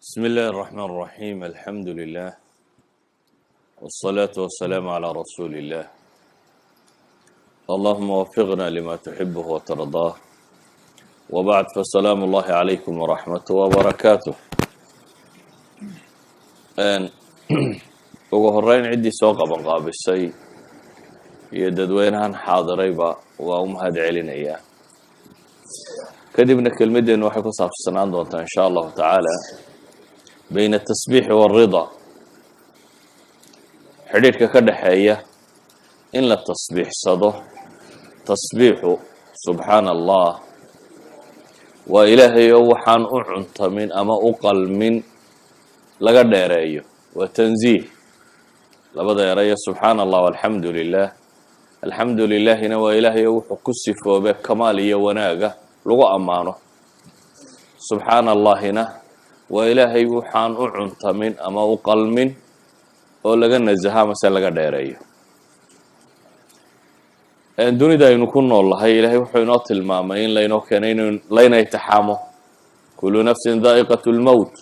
بسم الله الرحمن الرحيم، الحمد لله والصلاة والسلام على رسول الله. اللهم وفقنا لما تحبه وترضاه، وبعد، فسلام الله عليكم ورحمته وبركاته. Ugu horeyn, ciddii soo qaban qaabisay iyo dadweynahan xaadirayba waa u mahad celinayaa. Kadibna kelmaddeenu waxay ku saabsanaan doontaa, in sha allahu tacaala, bayna atasbiixi waalrida, xidhiidhka ka dhexeeya in la tasbiixsado. Tasbiixu, subxaana Allah, waa Ilaahay oo waxaan u cuntamin ama u qalmin laga dheereeyo, waa tanziih. Labada erayo, subxaana Allah, alxamdu lilah. Alxamdu lilaahina waa Ilaahay oo wuxuu ku sifoobe kamaal iyo wanaaga lagu ammaano. Subxaana Allahina waa Ilaahay waxaan u cuntamin ama u qalmin oo laga nasaha amase laga dheereeyo. Dunida aynu ku nool nahay, Ilaahay wuxuu inoo tilmaamay in laynoo keenay in layna itixaamo. كل نفس ذائقة الموت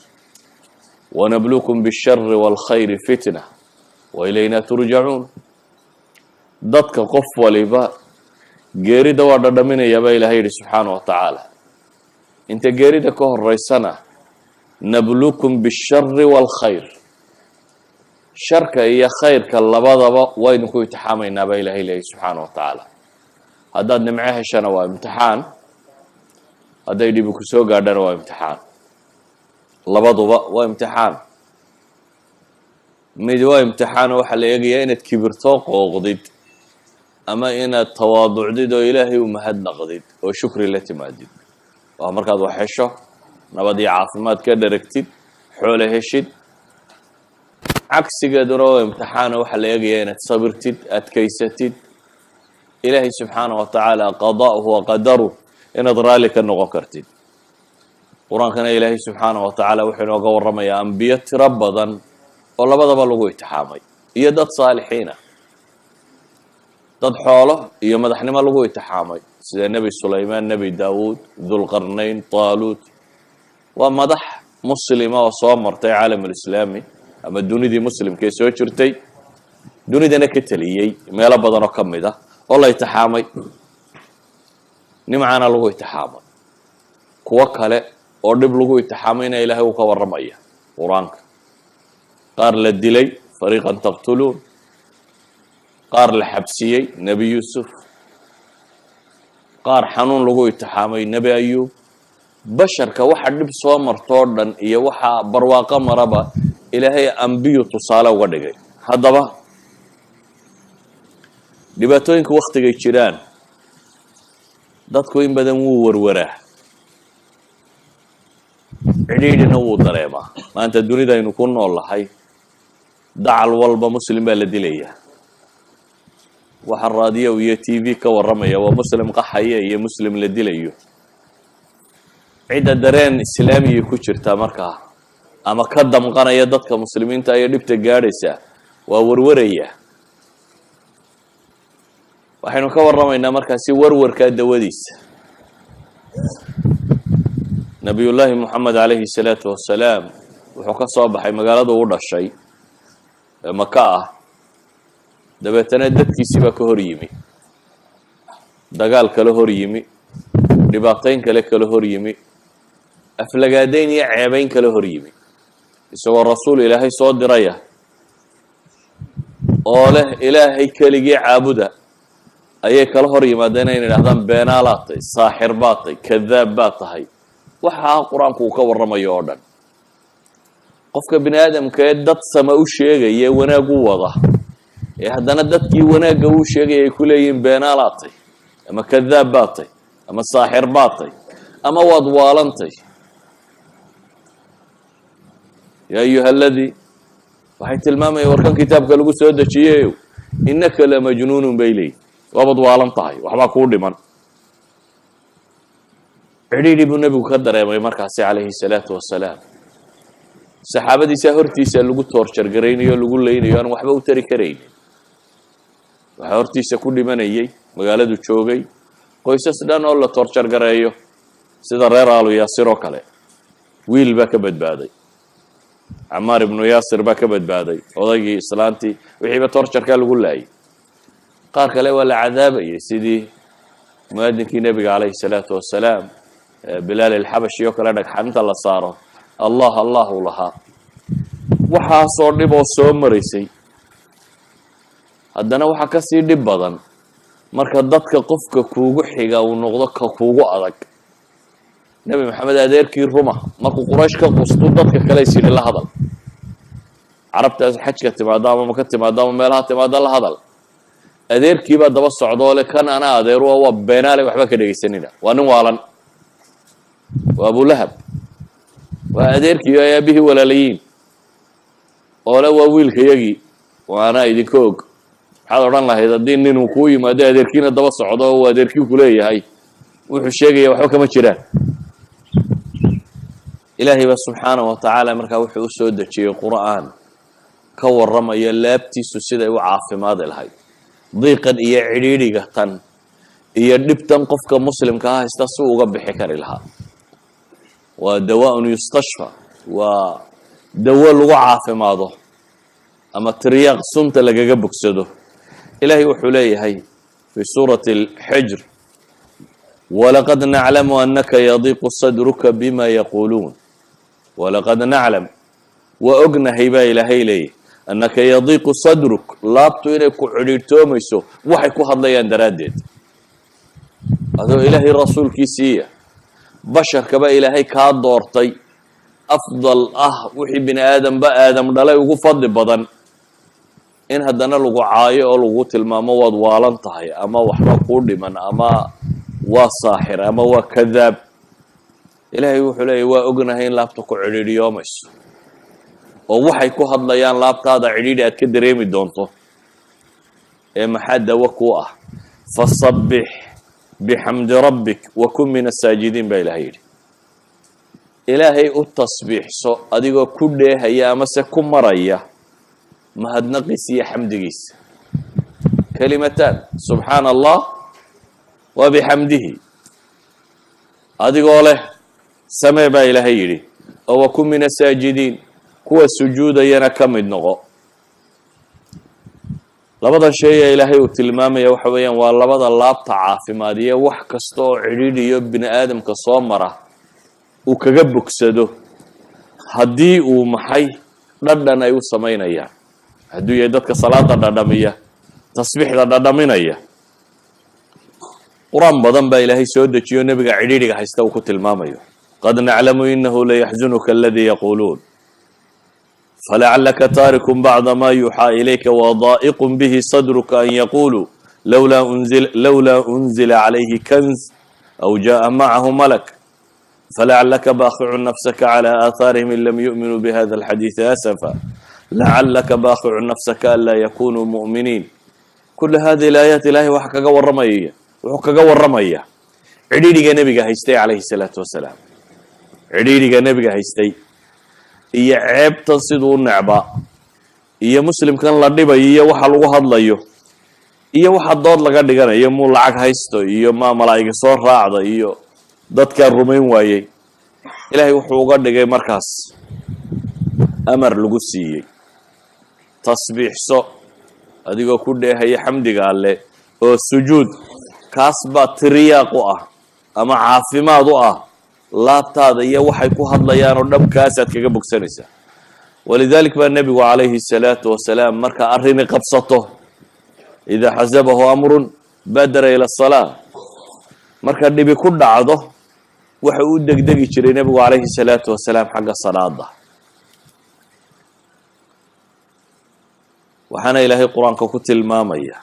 ونبلوكم بالشر والخير فتنة وإلينا ترجعون. Dadka qof waliba geerida waa dhadhaminaya baa Ilahay yidhi subxaana wa tacaala. Inta geerida ka horeysana, نبلوكم بالشر والخير, sharka iyo khayrka labadaba waa idinku itixaamaynaa baa Ilahay leeyay subxaana wa tacaala. Haddaad nimco heshana waa imtixaan, hadday dhibi ku soo gaadhana waa imtixaan. Labaduba waa imtixaan. Mid waa imtixaan oo waxaa la eegayaa inaad kibirtoo qooqdid ama inaad tawaaducdid oo Ilaahay u mahadnaqdid oo shukri la timaadid. Waa markaad wax hesho, nabad iyo caafimaad ka dheragtid, xoole heshid. Cagsigeeduna oo imtixaana, waxaa la eegayaa inaad sabirtid, adkaysatid, Ilaahay subxaana wa tacaala qadaa'uhu wa qadaruh inaad raalli ka noqon kartid. Qur-aankana Ilaahay subxaana wa tacaala wuxuu inooga warramayaa ambiyo tiro badan oo labadaba lagu itixaamay iyo dad saalixiina, dad xoolo iyo madaxnimo lagu itixaamay, sida Nebi Sulaymaan, Nebi Daawuud, Dulqarnayn, Taaluut. Waa madax muslima oo soo martay caalamulislaami ama dunidii muslimka ee soo jirtay, dunidana ka teliyey meelo badan oo ka mid ah, oo la itixaamay, nimcana lagu itixaamay. Kuwo kale oo dhib lagu itixaamayna Ilaahay uu ka warramaya Qur-aanka. Qaar la dilay, فريقا تقتلون. Qaar la xabsiyey, Nebi Yuusuf. Qaar xanuun lagu itixaamay, Nebi Ayuub. Basharka waxa dhib soo martoo dhan iyo waxa barwaaqo maraba, Ilaahay ambiyu tusaale uga dhigay. Haddaba dhibaatooyinka waktigay jiraan, dadku in badan wuu warwaraa, cidhiidhina wuu dareemaa. Maanta dunida aynu ku nool nahay, dacal walba muslim baa la dilayaa. Waxa raadiyo iyo TV ka warramaya waa muslim qaxaya iyo muslim la dilayo. Cidda dareen islaamiya ku jirta markaa ama ka damqanaya dadka muslimiinta iyo dhibta gaadhaysa waa warwaraya. Waxaynu ka warramaynaa markaasi warwarkaa dawadiisa. Nabiyullaahi Moxamed calayhi salaatu wasalaam wuxuu ka soo baxay magaalada u dhashay ee Maka ah. Dabeetana dadkiisii baa ka hor yimi, dagaal kala hor yimi, dhibaatayn kale kala hor yimi, aflagaadayn iyo ceebayn kala hor yimi, isagoo rasuul Ilaahay soo diraya oo leh Ilaahay keligii caabuda, ayay kala hor yimaadeen inay idhahdaan beenaalaad tahay, saaxir baad tahay, kadaab baad tahay. Waxaa Qur-aanku uu ka warramayo oo dhan, qofka bini aadamka ee dad sama u sheegaya, wanaag u wada, ee haddana dadkii wanaagga uu sheegaya ay ku leeyihiin beenaalaad tay ama kadaab baad tay ama saaxir baad tay ama waad waalantay, يا أيها الذي, waxay tilmaamaya warkan kitaabka lagu soo dejiyeyo, إنك لمجنون bay leeyihin, waabad waalan tahay, waxbaa kuu dhiman. Cidhiidhi buu Nebigu ka dareemay markaasi calayhi salaatu wasalaam. Saxaabadiisa hortiisa lagu torture garaynayo, lagu leynayo, aan waxba u tari karaynin. Waxaa hortiisa ku dhimanayay, magaaladu joogay, qoysas dhan oo la torture gareeyo, sida reer Aalu Yaasir oo kale. Wiil baa ka badbaaday. Camaar ibnu Yaasir baa ka badbaaday, odaygii, islaantii, wixiiba torture-kaa lagu laayay. Qaar kale waa la cadaabayay, sidii mu'aadinkii nebiga calayhi salaatu wasalaam, Bilaal Ilxabashi oo kale, dhagxanta la saaro, "Allah, Allah" uu lahaa. Waxaasoo dhib oo soo maraysay, haddana waxaa kasii dhib badan marka dadka qofka kuugu xiga uu noqdo ka kuugu adag. Nebi Maxamed adeerkii ruma markuu Quraysh ka qustu, dadka kale is yidhi, "La hadal carabtaas xajka timaado ama maka timaado ama meelaha timaado, la hadal." Adeerkiibaa daba socdoo le, "Kan ana adeeru waa beenaale, waxba ka dhegaysanina, waa nin waalan." Waa Abulahab, waa adeerkii ay aabihii walaalayiin, oo le, "Waa wiilkayagii, waana idinka og." Maxaad odhan lahayd haddii ninuu kuu yimaado, adeerkiina daba socdo, oo uu adeerkii kuleeyahay wuxuu sheegaya waxba kama jiraan? Ilaahay ba subxaana wa tacaala markaa wuxuu u soo dejiyey Qur'aan ka warramaya laabtiisu siday u caafimaadi lahayd, diiqan iyo cidhiidhiga tan iyo dhibtan qofka muslimkaa haysta si uga bixi kari lahaa. Waa dawaaun yustashfa, waa dawo lagu caafimaado ama tiryaaq sunta lagaga bogsado. Ilaahay wuxuu leeyahay fi suurati Alxijr: "Walaqad naclamu anaka yadiiqu sadruka bima yaquuluun." Walaqad naclam, waa ognahay baa Ilaahay leeyahy, annaka yadiiqu sadruk, laabtu inay ku cidhiidhtoomayso waxay ku hadlayaan daraaddeed. Adoo Ilaahay rasuulkiisiiya, basharkaba Ilaahay kaa doortay, afdal ah, wixii bini aadamba Aadam dhalay ugu fadli badan, in haddana lagu caayo oo lagu tilmaamo waad waalan tahay ama waxba kuu dhiman ama waa saaxir ama waa kadaab. Ilaahay wuxuu leeyahy, waa ognahay in laabta ku cidhiidhiyoomayso oo waxay ku hadlayaan laabtaada cidhiidhi aad ka dareemi doonto. Ee maxaa dawo ku ah? "Fasabbix bixamdi rabbik wakun min asaajidiin" baa Ilahay yidhi. Ilaahay u tasbiixso adigoo ku dheehaya amase ku maraya mahadnaqiisa iyo xamdigiisa. Kalimataan, subxaana Allah wa bixamdihi, adigoo leh samee baa Ilaahay yidhi, oo wakun min asaajidiin, kuwa sujuudayana ka mid noqo. Labadan shay ee Ilaahay uu tilmaamaya waxa weeyaan waa labada laabta caafimaadiye, wax kasta oo cidhiidhiyo bini aadamka soo mara uu kaga bogsado, haddii uu maxay dhadhan ay u samaynayaan, hadduu yahay dadka salaada dhadhamiya, tasbiixda dhadhaminaya. Qur-aan badan baa Ilaahay soo dejiyo nebiga cidhiidhiga haysta uu ku tilmaamayo. "Qad naclamu inahu layaxzunuka aladii yaquuluun falacalaka taarikun bacda ma yuuxaa ilayka wadaa'iqun bihi sadruka an yaquluu lowlaa unzila calayhi kanz aw jaءa macahu malak falacalaka baakhicu nafsaka clى aahaarihim in lam yu'minuu bihada alxadiidi asafa lacalaka baakhicun nafsaka anlaa yakunuu mu'miniin." Kula hadihi alaayaat Ilaahay waxa kaga warramaya, wuxuu kaga warramaya cidhiidhiga nebiga haystay calayhi salaatu wasalaam, cidhiidhiga nebiga haystay iyo ceebtan siduu u necbaa iyo muslimkan la dhibayo iyo waxa lagu hadlayo iyo waxa dood laga dhiganayo, muu lacag haysto iyo maa malaa'iga soo raacda iyo dadkaa rumayn waayey. Ilaahay wuxuu uga dhigay markaas amar lagu siiyey: tasbiixso adigoo ku dheehaya xamdiga Alle oo sujuud. Kaas baa tiriyaaq u ah ama caafimaad u ah laabtaada iyo waxay ku hadlayaan oo dham, kaasaad kaga bogsanaysaa. Walidalik baa nebigu calayhi salaatu wasalaam marka arrini qabsato, idaa xasabahu amrun badara ila asalaa. Marka dhibi ku dhacdo, waxa uu degdegi jiray nebigu calayhi salaatu wasalaam xagga salaada. Waxaana Ilaahay Qur-aanka ku tilmaamaya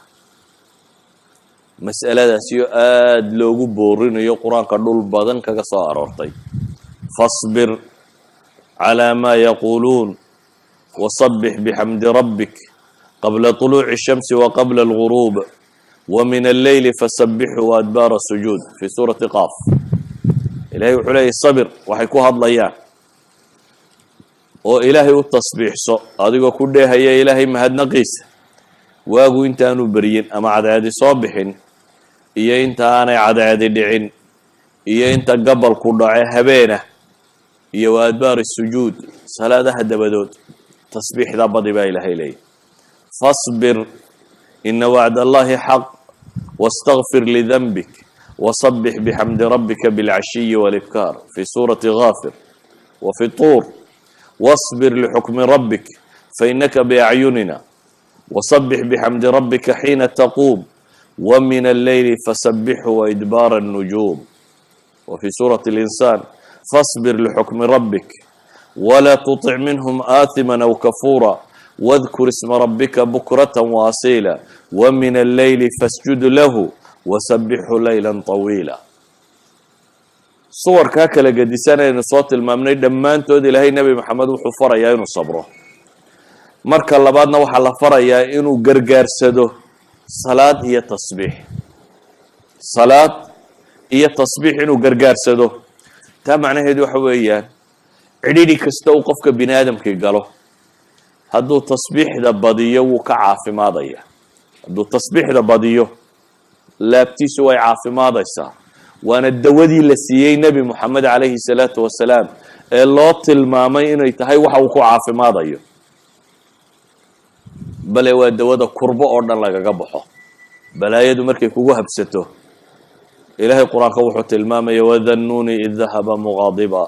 mas'aladaasiyo aada loogu boorinayo, Qur-aanka dhul badan kaga soo aroortay: "Fasbir calaa maa yaquuluun wasabbix bixamdi rabbik qabla طuluuci الshamsi wa qabla alguruub wa min alleyli fasabbixhu waadbaara sujuud", fi suurati Qaaf. Ilahay wuxuu leeyahy, sabir waxay ku hadlayaan oo Ilaahay u tasbiixso adigoo ku dheehaya Ilaahay mahadnaqiisa, waagu intaanu beryin ama cadceedi soo bixin iyo inta aanay cadceedi dhicin iyo inta gabalku dhace habeena. Iyo وأدبار السجود, salaadaha dabadood tasbiixdaa badi baa Ilaahay leeyahy. فاصبر إن وعد الله حق واستغفر لذنبك وسبح بحمد ربك بالعشي والإبكار, في سورة غافر. وفي الطور: واصبر لحكم ربك فإنك بأعيننا وسبح بحمد ربك حين تقوم ومن الليل فسبحه وإدبار النجوم. وفي سورة الإنسان: فاصبر لحكم ربك ولا تطع منهم آثما أو كفورا واذكر اسم ربك بكرة وأصيلا ومن الليل فاسجد له وسبحه ليلا طويلا. Suwarkaa kala gedisan aynu soo tilmaamnay dhammaantood, Ilaahay Nebi Maxamed wuxuu farayaa inuu sabro. Marka labaadna waxaa la farayaa inuu gargaarsado salaad iyo tasbiix, salaad iyo tasbiix inuu gargaarsado. Taa macnaheedu waxa weeyaan, cidhidhi kasta uu qofka bini aadamkii galo, hadduu tasbiixda badiyo, wuu ka caafimaadaya. Hadduu tasbiixda badiyo, laabtiisu way caafimaadaysaa. Waana dawadii la siiyey Nebi Moxamed calayhi salaatu wasalaam ee loo tilmaamay inay tahay waxa uu ku caafimaadayo. Bale waa dawada kurbo oo dhan lagaga baxo. Balaayadu markay kugu habsato, Ilaahay Qur-aanka wuxuu tilmaamaya: وذا النون إذ ذهب مغاضبا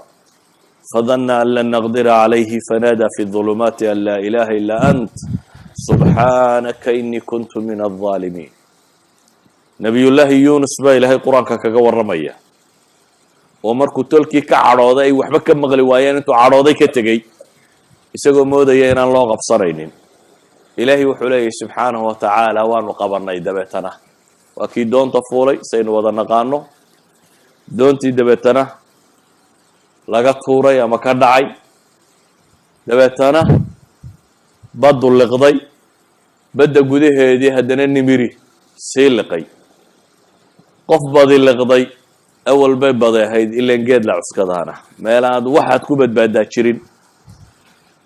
فظن أن لن نقدر عليه فنادى في الظلمات أن لا إله إلا أنت سبحانك إني كنت من الظالمين. Nabiyullaahi Yunus baa Ilaahay Qur-aanka kaga warramaya, oo markuu tolkii ka cadhooday, ay waxba ka maqli waayeen, intuu cadhooday ka tegey, isagoo moodaya inaan loo qabsanaynin. Ilaahay wuxuu leeyahy subxaanahu wa tacaala: "Waanu qabannay." Dabeetana waa kii doonta fuulay, saynu wada naqaano. Doontii dabeetana laga tuuray ama ka dhacay, dabeetana baddu liqday. Badda gudaheedii haddana nimiri sii liqay. Qof badi liqday awal bay badi ahayd, ilan geed la cuskadaana meel aad waxaad ku badbaadaa jirin.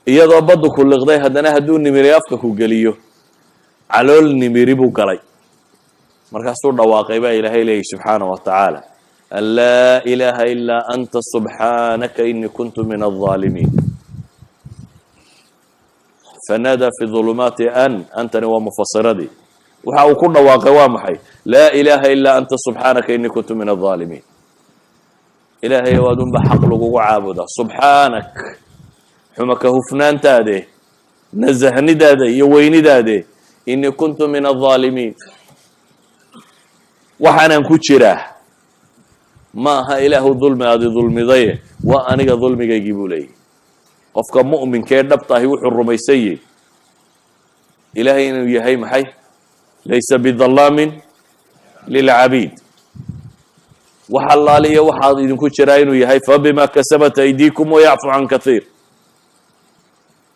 Iyadoo baddu ku liqday, haddana hadduu nimiri afka ku geliyo, calool nimiri buu galay. Markaasuu dhawaaqay baa Ilaahay leeyahy subxaanahu wa tacaala: أن لا إله إلا أنت سبحانك إني كنت من الظالمين. فنادى في الظلمات أن antani waa mufasiradii. Waxa uu ku dhawaaqay waa maxay? لا إله إلا أنت سبحانك إني كنت من الظالمين. Ilaahay adunba xaq lagugu caabudaa. سبحانك, xumaka hufnaantaade, nasahnidaada iyo weynidaade, إني كنت من الظالمين. Waxaanaan ku jiraa ma aha, Ilaahu, dulmi aadi dulmidaye, waa aniga dulmigaygii, buu leeyahy. Qofka mu'minka ee dhabtahi wuxuu rumaysan yahy Ilaahay inuu yahay maxay? ليس بظلام للعبيد. Wax allaaliya waxaad idinku jiraa inuu yahay فبما كسبت أيديكم ويعفو عن كثير.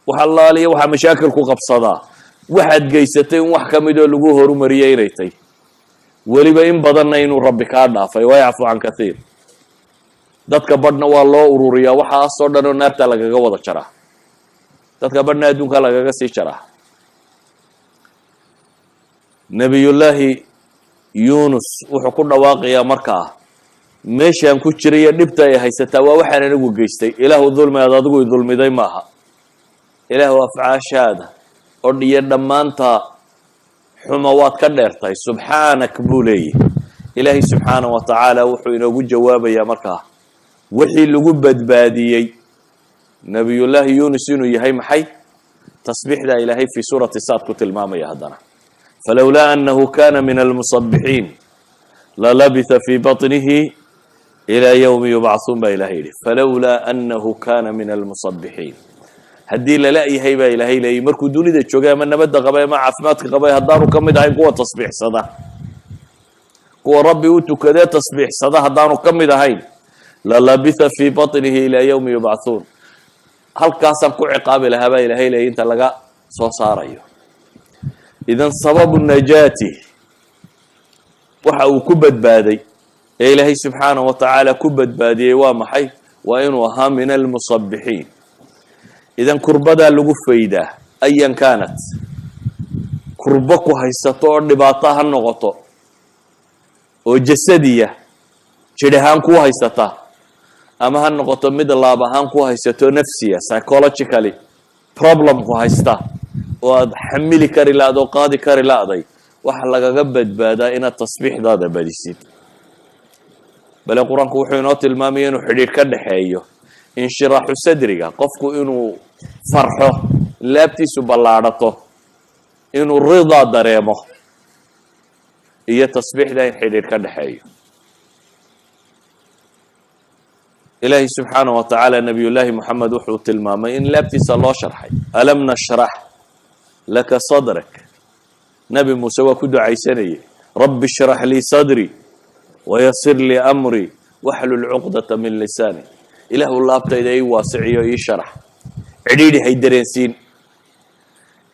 Wax allaaliya waxaa mashaakil ku qabsadaa, waxaad geysatay in wax ka midoo lagu horumariyey inay tay, weliba in badanna inuu Rabbi kaa dhaafay. ويعفو عن كثير. Dadka badhna waa loo ururiyaa waxaasoo dhan oo naarta lagaga wada jaraa, dadka badhna adduunka lagaga sii jaraa. Nebiyullaahi Yunus wuxuu ku dhawaaqayaa markaa: "Meeshaan ku jirayo dhibta ay haysataa waa waxaan anigu geystay. Ilaahu, dulmi aad adigu i dulmiday maaha. Ilaahu, afcaashaada oo iyo dhammaanta xuma waad ka dheertahay. سبحانك," buu leeyahy. Ilaahay subxaanah wa tacaala wuxuu inoogu jawaabayaa markaa wixii lagu badbaadiyey Nabiyullaahi Yunus inuu yahay maxay? Tasbiixdaa Ilaahay fii suurati Saad ku tilmaamaya haddana: فلولا أنه كان من المسبحين للبث في بطنه إلى يوم يبعثون, baa Ilahay yidhi. فلولا أنه كان من المسبحين, haddii lala yahay, baa Ilaahay leeyay, markuu dunida joogay ama nabadda qabay ama caafimaadka qabay, haddaanu ka mid ahayn kuwa tasbiixsada, kuwa Rabbi u tukadee tasbiixsada, haddaanu ka mid ahayn, للبث في بطنه إلى يوم يبعثون, halkaasaan ku ciqaabi lahaa, baa Ilaahay leeyay, inta laga soo saarayo. إذن سبب نجاته, waxa uu ku badbaaday ee Ilaahay subxaanaه wa tacaala ku badbaadiyey, waa maxay? Waa inuu ahaa من المسبحين. إذن kurbadaa lagu faydaa, أيا كانت, kurbo ku haysato oo dhibaato ha noqoto, oo jasadiya, jidh ahaan ku haysata, Ama ha noqoto mid laab ahaan ku haysato, nafsiya, psychologically problem ku haysta oo aada xamili kari la-d oo qaadi kari la-day. Waxa lagaga badbaadaa inaad tasbiixdaada badisid. Bale Qur-aanku wuxuu inoo tilmaamaya inuu xidhiidh ka dhexeeyo inshiraaxu sadriga, qofku inuu farxo, laabtiisu ballaadhato, inuu ridaa dareemo, iyo tasbiixda in xidhiidh ka dhexeeyo. Ilaahi subxaanaه wa tacaala nabiyullaahi Moxamed wuxuu tilmaamay in laabtiisa loo sharxay: "Alam nashrax laka sadrak." Nebi Muuse waa ku ducaysanayay: "Rabbi ishrax lii sadrii wayasir lii amrii waxlul cuqdata min lisaani." Ilaahu, laabtayda ii waasiciyo, ii sharax, cidhiidhi hay dareensiin.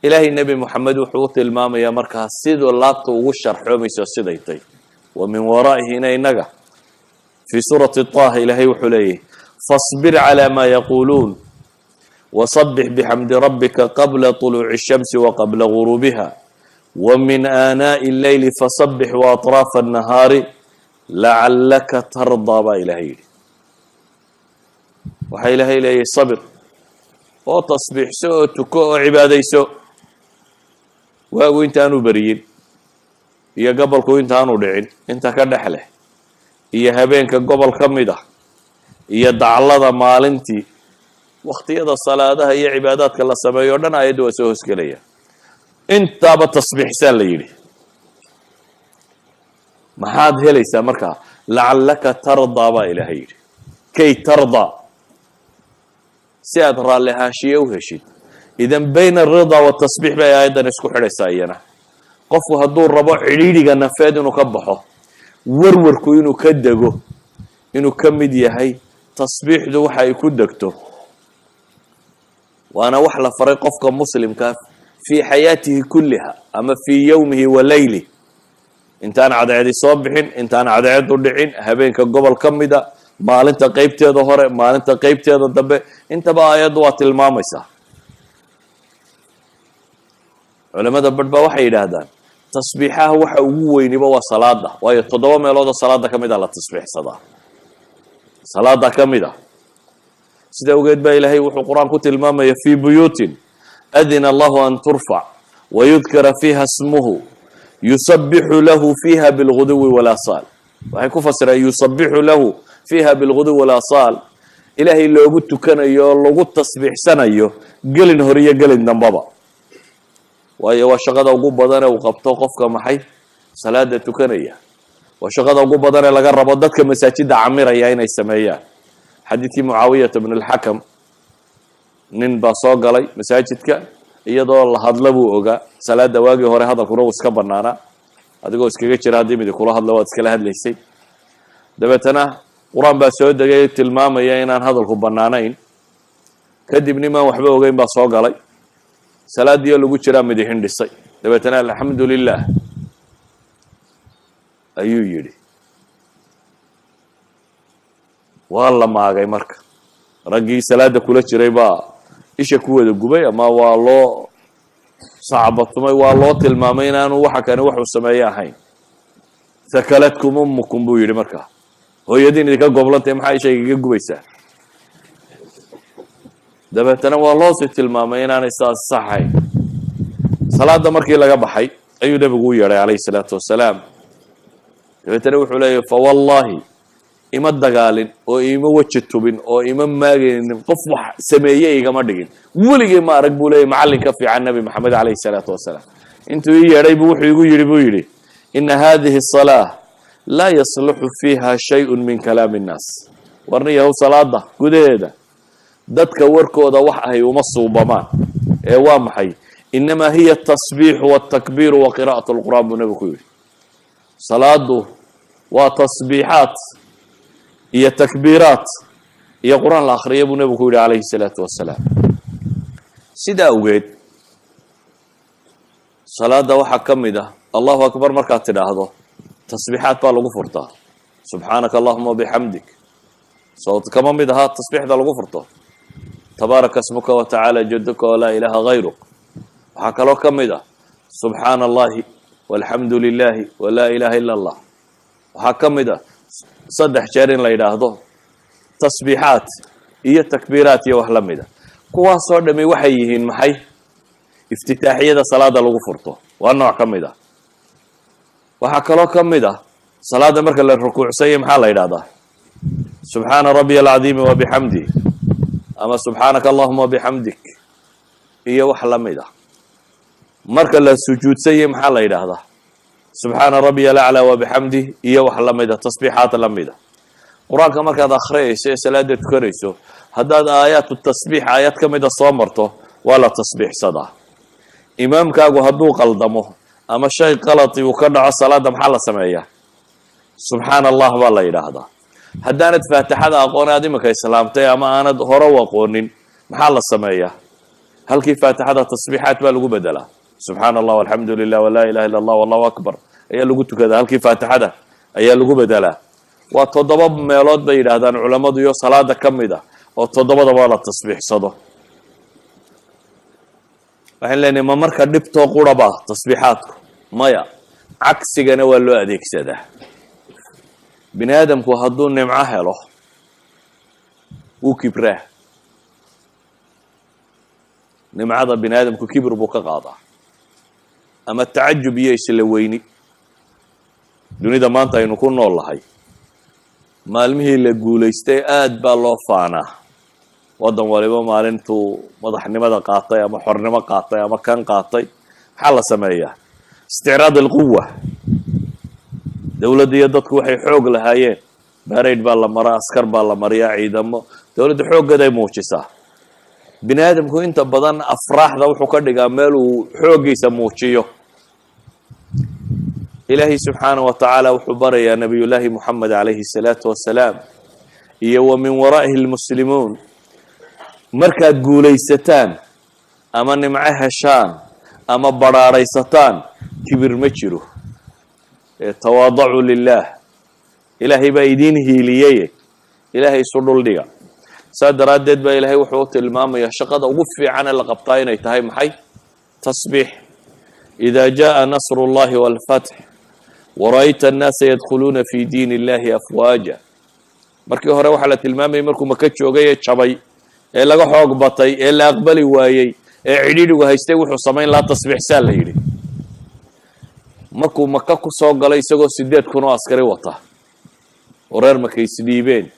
Ilaahay Nebi Moxamed wuxuu u tilmaamayaa markaa siduu laabta ugu sharxoomayso siday tay. Wa min waraa'ihina innaga fii suurati Taha Ilaahay wuxuu leeyahy: "Fasbir calى ma yaquuluun wasabbix bixamdi rabbika qabla طuluuci الshamsi waqabla guruubiha wa min aanaaءi اlleyli fasabbix waaطraafa الnahaari lacalaka tardaa," baa Ilahay yidhi. Waxaa Ilaahay leeyahy: sabir oo tasbiixso oo tuko oo cibaadayso waagu intaanu beriyin iyo gobolku intaanu dhicin, inta ka dhex leh, iyo habeenka gobol ka mid ah, iyo daclada maalintii. Wakhtiyada salaadaha iyo cibaadaadka la sameeyo o dhan aayadda waa soo hosgelaya. Intaaba tasbiixsaa la yidhi. Maxaad helaysaa markaa? "Lacallaka tardaa," baa Ilaahay yidhi. Kay tardaa, si aad raalli ahaanshiye u heshid. Idan bayna alridaa watasbiix bay aayaddan isku xidhaysaa. Iyana qofku hadduu rabo cidhiidhiga nafeed inuu ka baxo, warwarku inuu ka dego, inuu ka mid yahay tasbiixdu waxa ay ku degto, waana wax la faray qofka muslimkaa fii xayaatihi kulliha ama fii yowmihi wa leylih, intaan cadceedi soo bixin, intaan cadceedu dhicin, habeenka gobol ka mida, maalinta qeybteeda hore, maalinta qeybteeda dambe, intaba aayaddu waa tilmaamaysaa. Culamada barh baa waxay yidhaahdaan tasbiixaha waxa ugu weyniba waa salaada, waayo 7 meeloodoo salaada ka mid a la tasbiixsadaa, salaada ka mid a. Sida awgeed baa Ilaahay wuxuu Qur-aan ku tilmaamaya: "Fii buyuutin adina Allahu an turfac wayudkara fiiha smuhu yusabixu lahu fiiha bilguduwi walaasaal." Waxay ku fasireen "yusabixu lahu fiiha bilguduwi walaasaal" Ilaahay loogu tukanayo oo lagu tasbiixsanayo gelin hore iyo gelin dambaba, waayo waa shaqada ugu badan ee uu qabto qofka maxay salaada tukanaya, waa shaqada ugu badan ee laga rabo dadka masaajidda camiraya inay sameeyaan. Xadiidkii Mucaawiyata bn alxakam, nin baa soo galay masaajidka iyadoo la hadla buu ogaa. Salaada waagii hore hadalkuna uu iska banaanaa, adigoo iskaga jira haddii midi kula hadla waad iskala hadlaysay. Dabeetana Qur-aan baa soo degay tilmaamaya inaan hadalku banaanayn. Kadib nimaan waxba ogeyn baa soo galay salaadii oo lagu jiraa, midi hindhisay. Dabeetana "Alxamdu lilah" ayuu yidhi. Waa la maagay. Marka raggii salaada kula jiray baa isha ku wada gubay ama waa loo sacbatumay, waa loo tilmaamay inaanu waxa kani waxuu sameeye ahayn. "Hakalatkum ummukum," buu yidhi. Markaa "Hooyadiin idinka goblantay, maxaa isha igaga gubaysaa?" Dabeetana waa loosii tilmaamay inaanay saas saxayn. Salaada markii laga baxay ayuu nebigu u yeedhay, calayhi salaatu wasalaam. Dabeetana wuxuu leeyahy: "Fawallahi, ima dagaalin oo ima weji tubin oo ima maagaynin, qof wax sameeye igama dhigin. Weligay ma arag," buu leeyay, "macallin ka fiican Nebi Maxamed calayhi salaatu wasalaam. Intuu ii yeedhay buu wuxuu igu yidhi," buu yidhi, "ina hadihi asalaa laa yasluxu fiiha shayءu min kalaami الnaas." Warniyahow, salaada gudaheeda dadka warkooda wax ahay uma suubamaan ee waa maxay? "Inamaa hiya atasbiixu waltakbiiru wa qira'at lqur'aan," buu nebigu ku yidhi. Salaadu waa tasbiixaat iyo takbiiraat iyo Qur-aan la akhriya, buu nebigu ku yidhi, calayhi salaatu wasalaam. Sidaa awgeed salaada waxaa ka mid ah "Allahu akbar" markaad tidhaahdo, tasbiixaad baa lagu furtaa: "Subxaanaka allahuma bixamdik." Soo kama mid ahaa tasbiixda lagu furto "Tabaaraka smuka watacaala jaduka walaa ilaaha gayruk"? Waxaa kaloo ka mid ah "Subxaana Allahi walxamdu lilahi walaa ilaha ila Allah." Waxaa ka mid ah 3 jeer in la yidhaahdo Tasbiixaat iyo takbiiraat iyo wax la mida, kuwaasoo dhami waxay yihiin maxay? Iftitaaxiyada salaada lagu furto waa nooc ka mid ah. Waxaa kaloo ka mid ah, salaada marka la rukuucsanya, maxaa la yidhahdaa? "Subxaana rabbiya alcadiimi wa bixamdih" ama "Subxaanaka allahuma wabixamdik" iyo wax la mid ah. Marka la sujuudsanya, maxaa la yidhaahdaa? "Subxaana rabbiya alaclaa wabixamdih" iyo wax la mida, tasbiixaad la mida. Qur-aanka markaad akhriyayso ee salaada tukanayso, haddaad aayaatu tasbiix aayad ka mida soo marto, waa la tasbiixsadaa. Imaamkaagu hadduu qaldamo ama shay qalati uu ka dhaco salaadda, maxaa la sameeyaa? "Subxaana Allah" baa la yidhaahdaa. Haddaanad Faatixada aqoon, aad iminka islaamtay ama aanad hore u aqoonin, maxaa la sameeyaa? Halkii Faatixada tasbiixaad baa lagu bedelaa. "Subxaana Allah, alxamdu lilah, walaa ilaha illa Allah, wallahu akbar" ayaa lagu tukadaa. Halkii Faatixada ayaa lagu bedelaa. Waa 7 meelood bay yidhaahdaan culammadu iyo salaada ka mid ah oo toddobadaba la tasbiixsado. Waxaan leenahay, ma marka dhibtoo quraba tasbiixaadku? Maya, cagsigana waa loo adeegsadaa. Bini aadamku hadduu nimco helo, wuu kibraa. Nimcada bini aadamku kibir buu ka qaadaa ama tacajub iyo isla weyni. Dunida maanta aynu ku nool lahay, maalmihii la guulaystay aad baa loo faanaa. Waddan waliba maalintuu madaxnimada qaatay ama xornimo qaatay ama kan qaatay, maxaa la sameeyaa? Isticraad alquwa. Dowladda iyo dadku waxay xoog lahaayeen, parade baa la maraa, askar baa la mariyaa, ciidamo, dowladda xooggeeday muujisaa. Bini aadamku inta badan afraaxda wuxuu ka dhigaa meel uu xooggiisa muujiyo. Ilaahay subxaanaه wa tacaala wuxuu barayaa Nabiyullaahi Moxamed calayhi الsalaatu wasalaam iyo wa min waraa'ihi lmuslimuun: markaad guulaysataan ama nimco heshaan ama badhaadhaysataan, kibir ma jiro ee tawaadacuu lilah. Ilaahay baa idiin hiiliyey, Ilaahay isu dhuldhiga. Saa daraaddeed baa Ilaahay wuxuu u tilmaamayaa shaqada ugu fiican ee la qabtaa inay tahay maxay? Tasbiix. "Ida jaءa nasru اllahi wاlfatx wara'ayta annaasa yadkhuluuna fi diin illahi afwaaja." Markii hore waxaa la tilmaamayay markuu Maka joogay ee jabay ee laga xoog batay ee la aqbali waayey ee cidhiidhigu haystay, wuxuu samayn lahaa tasbiixsaa la yidhi. Markuu Maka ku soo galay isagoo 8,000 oo askari wata oo reer Maka isdhiibeen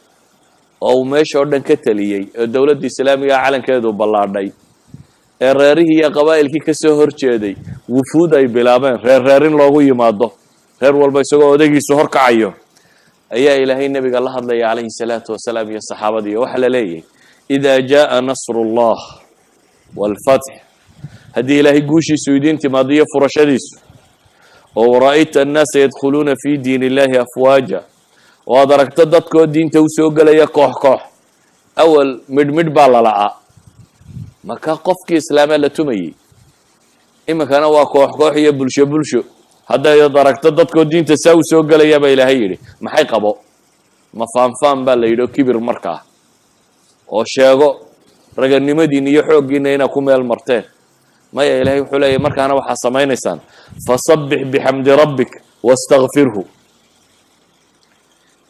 oo uu meesha oo dhan ka teliyey ee dowladda islaamiga calankeedu ballaadhay ee reerihii iyo qabaa'ilkii ka soo hor jeeday wufuud ay bilaabeen, reer reer in loogu yimaado, reer walba isagoo odaygiisu horkacayo, ayaa Ilaahay nebiga la hadlaya calayhi salaatu wasalaam iyo saxaabadii. Waxaa la leeyahay: "Idaa jaaa nasru llah waalfatx", haddii Ilaahay guushiisu idiin timaado iyo furashadiisu, oo "wara'ayta annaasa yadkhuluuna fi diin illahi afwaaja", oo aad aragto dadkoo diinta usoo gelaya koox koox. Awal midh midh baa lala'aa marka qofkii islaamaa la tumayey, iminkana waa koox koox iyo bulsho bulsho. Haddaad aragto dadkoo diinta saa usoo gelaya, baa Ilaahay yidhi, maxay qabo? Ma faanfaan baa la yidhi oo kibir markaa oo sheego raganimadiina iyo xooggiina inaad ku meel marteen? Maya, Ilahay wuxuu leeyahy, markaana waxaa samaynaysaan: "Fasabbix bixamdi rabbik wastakfirhu."